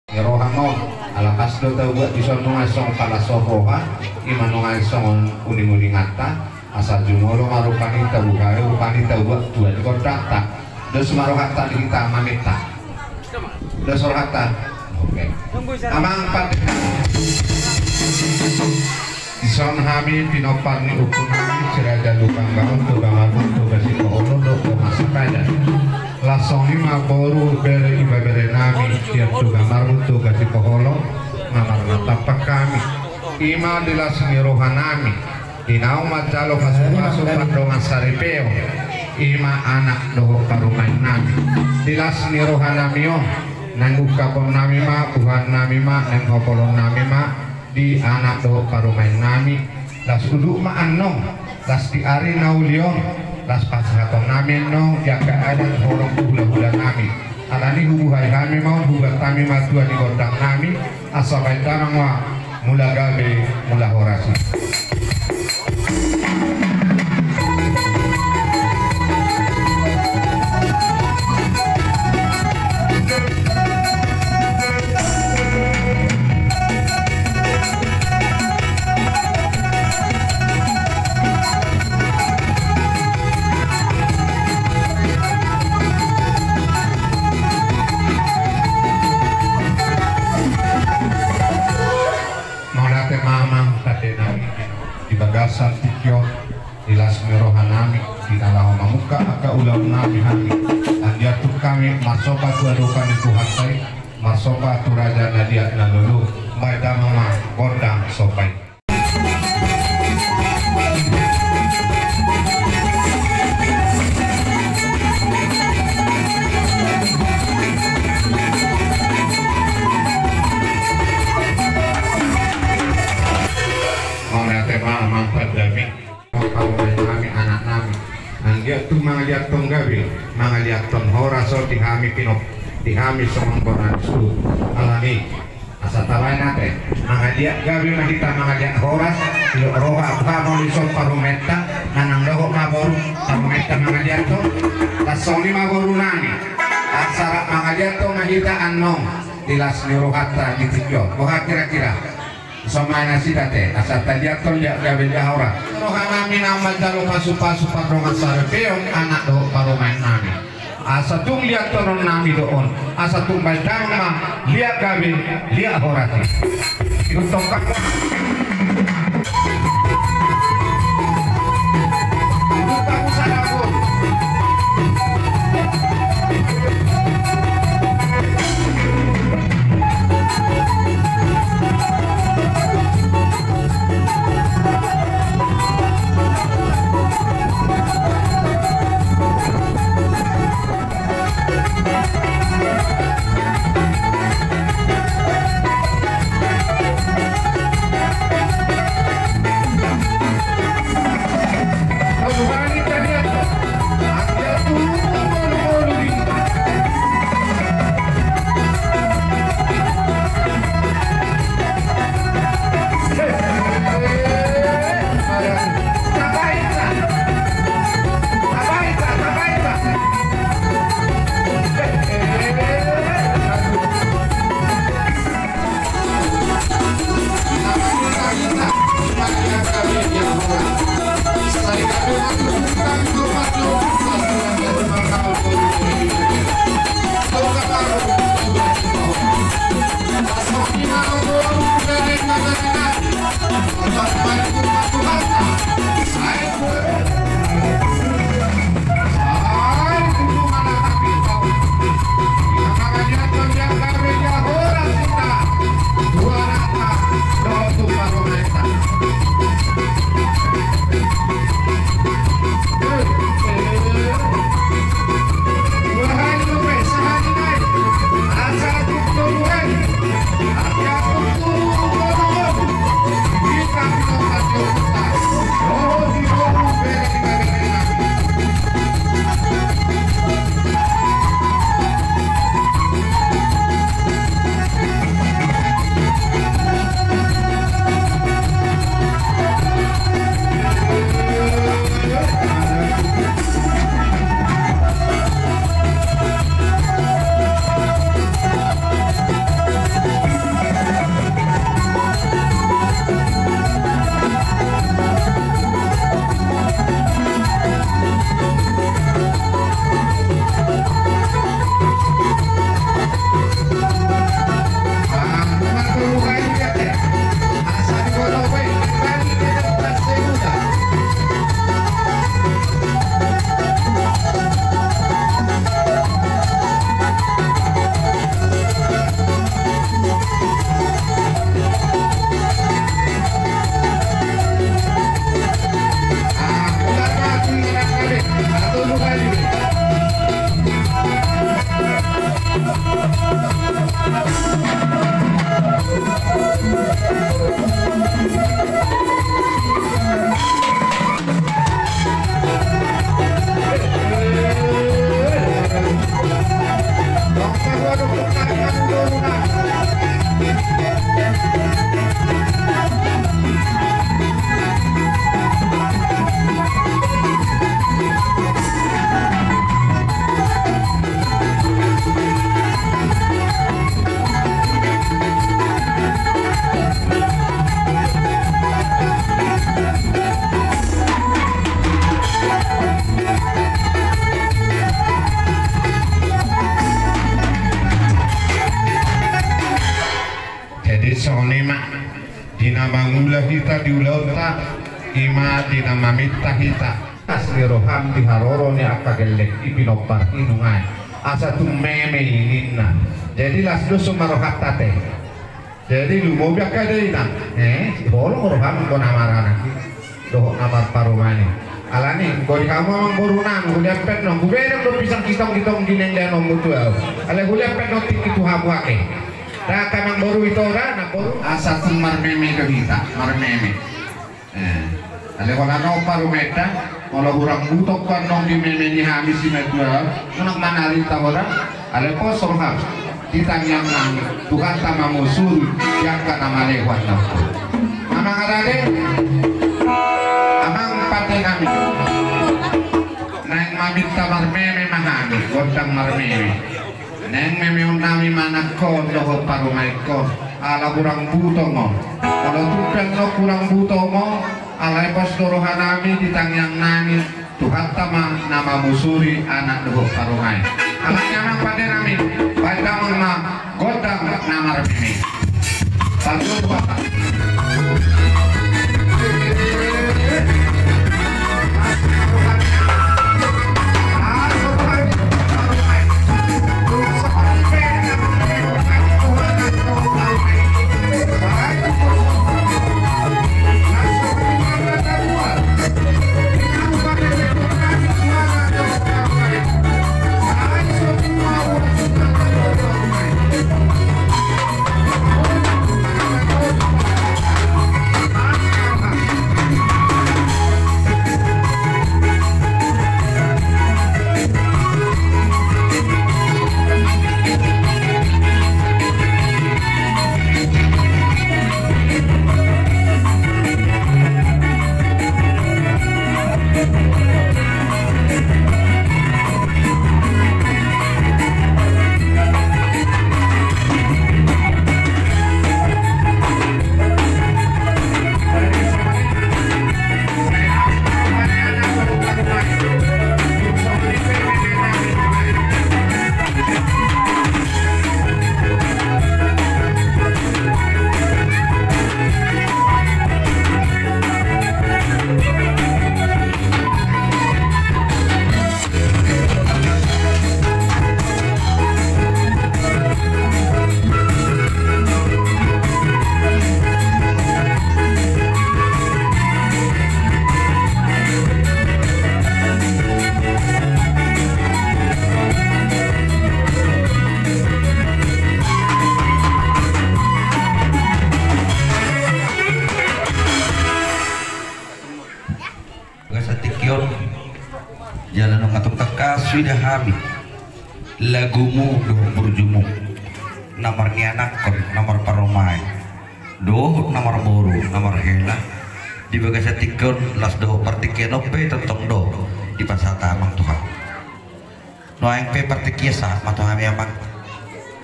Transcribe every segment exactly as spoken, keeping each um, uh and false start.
Ni roha ma on, ala pas do tabuat dison nunga songon palas roha, ima nunga songon uninguninganta, asa jumolo ma rupani tabuhai, rupani tabuat tua di gondangta. Dos ma rohanta di hita maminta. Dos rohanta. Oke. Amang Pandita. Dison hami pinompar ni ompu nami Si Raja Lumban Gaol, Toga Marhun, Toga Sikoholong dohot Toga Sapadan. Laos songon i ma boru, bere, ibebere nami, Tiar Toga Marhun, Toga Sikoholong, na marnatampak hami. Ima di las ni roha nami, di naung manjalo pasupasu pardongansaripeon, ima anak dohot parumaen nami. Di las ni roha nami on, naeng ungkapon nami ma, buhaan nami ma, naeng hopolon nami ma, di anak dohot parumaen nami, las uduk ma annon, las di ari na uli on, las pasahaton nami annon di angka adat holong tu hulahula nami. Alani hubuhai hami ma on, hubuat hami ma tua di gondang nami, asa baen damang ma mula gabe, mula horas i. Mauliate ma amang pande nami, di bagasan tingki on, di las ni roha nami, di na laho mamungka angka ulaon nami hami, anggiat tung hami marsomba tu adopan ni Tuhanta i, marsomba tu raja na liat na lolo, baen damang ma gondang somba i. Mauliate ma amang pande nami. Parumaen nami, anak nami, anggiat tung mangaliathon gabe, mangaliathon horas on di hami pinop, di hami songon bona ni suhut. Alani, asa tabaen ate, mangaliat gabe ma hita, mangaliat horas, di roha, buha ma on dison parumaenta, manang dohot ma boru, parumaenta mangaliathon, las songon i ma boru nami, asa rap mangaliathon ma hita annon, di las ni rohanta di tingki on. Boha kira-kira? Songon i ma nasida ate, asa taliathon liat gabe liat horas. Roha nami naung manjalo pasupasu pardongansaripeon, anak dohot parumaen nami. Asa tung liathon nami do on, asa tung baen damang ma liat gabe, liat horas i. Ihut tongkak. Songon i ma di na mangula hita di ulaonta, i ma di na maminta hita. As ni roham di haroro ni angka gelleng i pinompar i nunga i. Asa tung meme i ninna. Jadi las dos ma rohanta te. Jadi lumobi angka dainang. Eh, holong roham anggo na maranak i dohot na marparumaen i. Alani, anggo di hamu amangboru nang, hulean pe annon, hubereng do pisang gitong-gitong di na nilaonmu tu ahu. Alai hulean pe annon tingki tu hamu ake. Ndang, amangboru, ito da, namboru. Asa tung marmeme do hita, marmeme. Eh, alai holan on parumaenta, molo hurang butong pe annon di meme ni hami simatua, unang manarita holan, alai pos roham. Di tangiang nami, Tuhanta ma musuri di angka na malehu annon. Amang Arale, amang pande nami. Naeng maminta marmeme ma hami, gondang marmeme. Naeng memeon nami ma anakkon dohot parumaenkon, ala hurang butong on. Molo tung pe annon hurang butong on, alai pos do roha nami di tangiang nami, Tuhanta ma na mamusuri anak dohot parumaen. Alani, amang pande nami, baen damang ma gondang na marmeme. Saluhut Batak. Bagasan tingki on, jala nunga tung tangkas huida hami lagumu dohot burjumu, na marnianakkon, na marparumaen, dohot na marboru, na marhela. Di bagasan tingki on, las dohot partingkian on pe tongtong do dipasahat amang tu hamu. Nuaeng pe partingkian sahat ma tu hami, amang.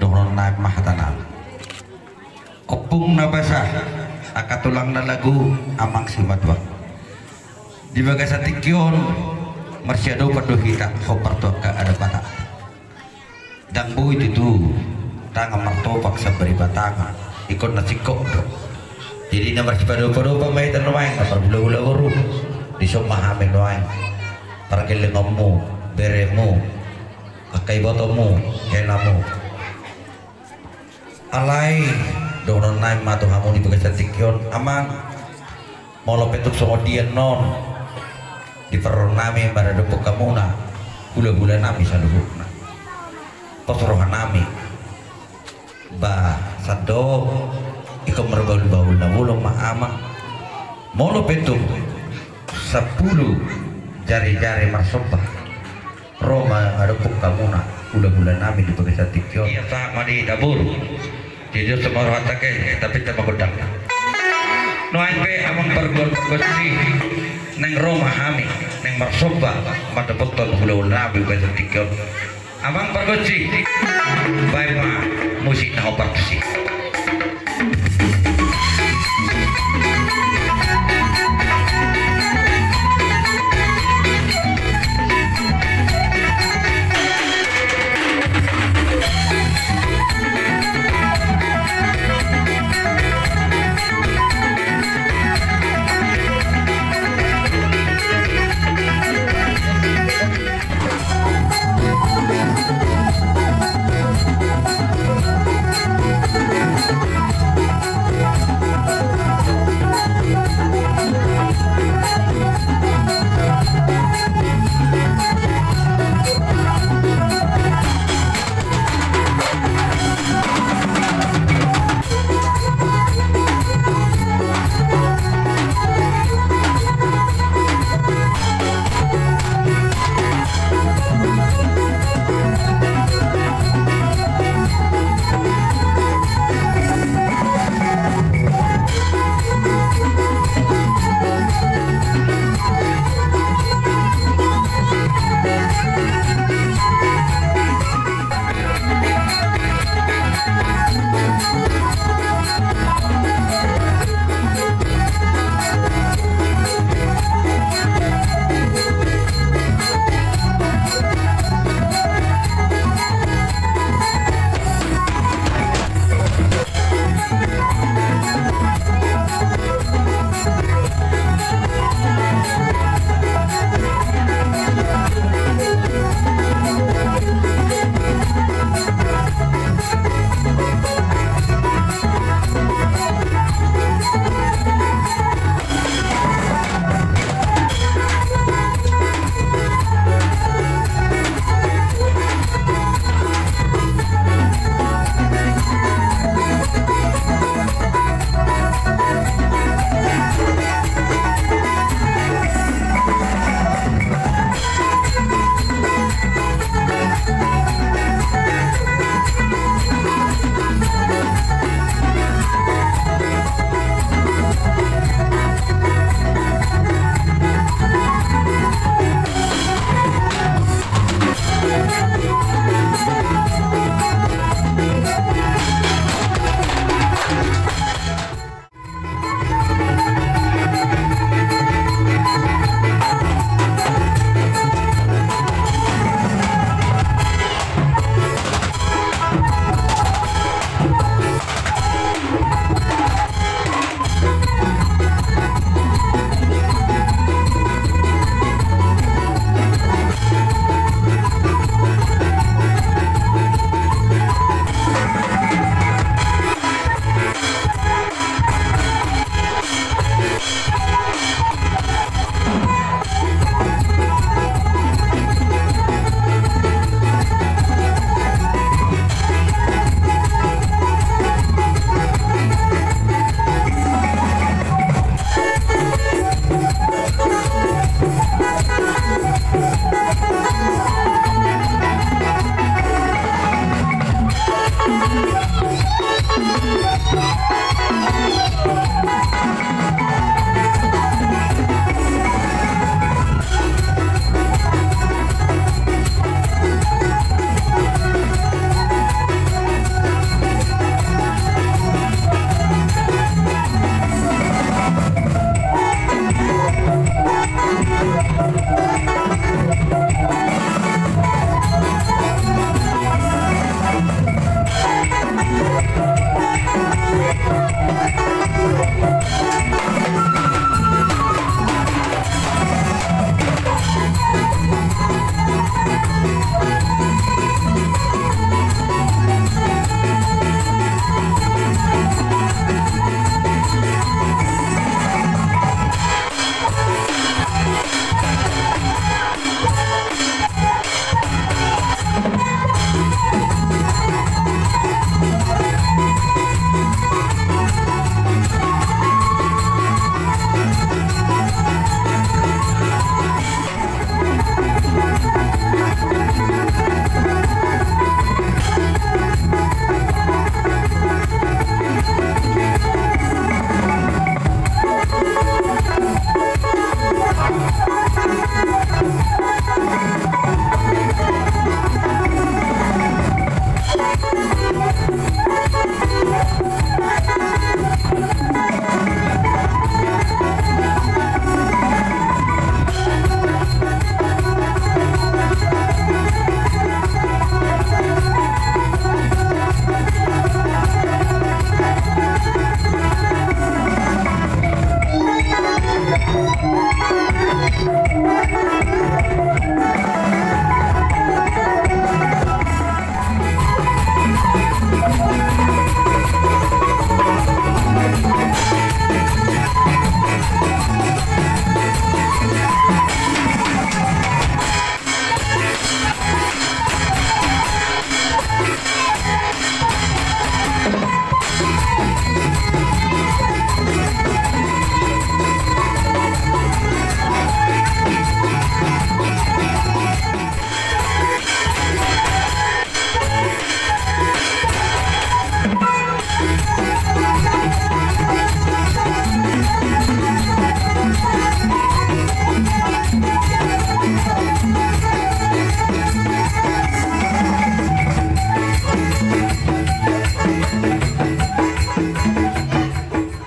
Dohonon nami ma hata nami. Ompung na basa, angka tulang na lagu, amang simatua. Di bagasan tingki on, marsiadopan do hita hombar tu angka adat Batak. Ndang boi tutu tangan martopak sambari batangan, ingkon na singkop do. Jadi na marsipadopan-dopan ma hita nuaeng, na parhulahula boru. Dison ma hami nuaeng, pargellengonmu, beremu, angka ibotomu, helamu. Alai, dohonon nami ma tu hamu di bagasan tingki on, amang, molo pe tung songon dia annon diparroha nami maradophon hamuna hulahula nami saluhutna. Pos roha nami. Ba, sandok, ingkon marbahul-bahul na bolon ma, amang. Molo pe tung sampulu jari-jari marsomba ro mangadophon hamuna hulahula nami di bagasan tingki on. Ia sahat ma di hita boru. Jadi on so ma rohanta ke, tapinta ma gondangna. Nuaeng pe amang pargual pargonsi, naeng ro ma hami naeng marsomba mandapothon hulahula nami di bagasan tingki on. Amang pargonsi, baen ma musik na hombar tusi.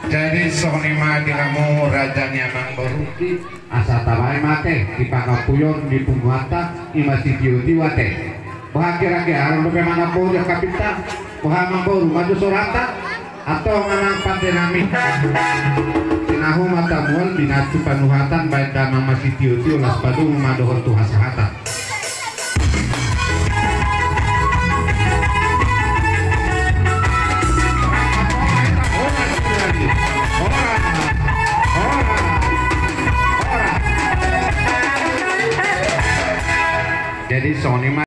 Jadi songon i ma di hamu raja ni amangboru. Asa tabaen ma ate di pangampuon ni punguanta, i ma sitiotio ate. Boha kira-kira, adong dope manamboru di angka pinta? Boha amangboru, manjou soranta? Antong amang pande nami. Tinahu ma tamual, binatu panuhatan, baen damang ma sitiotio, las padomu ma dohot tu hasahatan. Jadi songon i ma.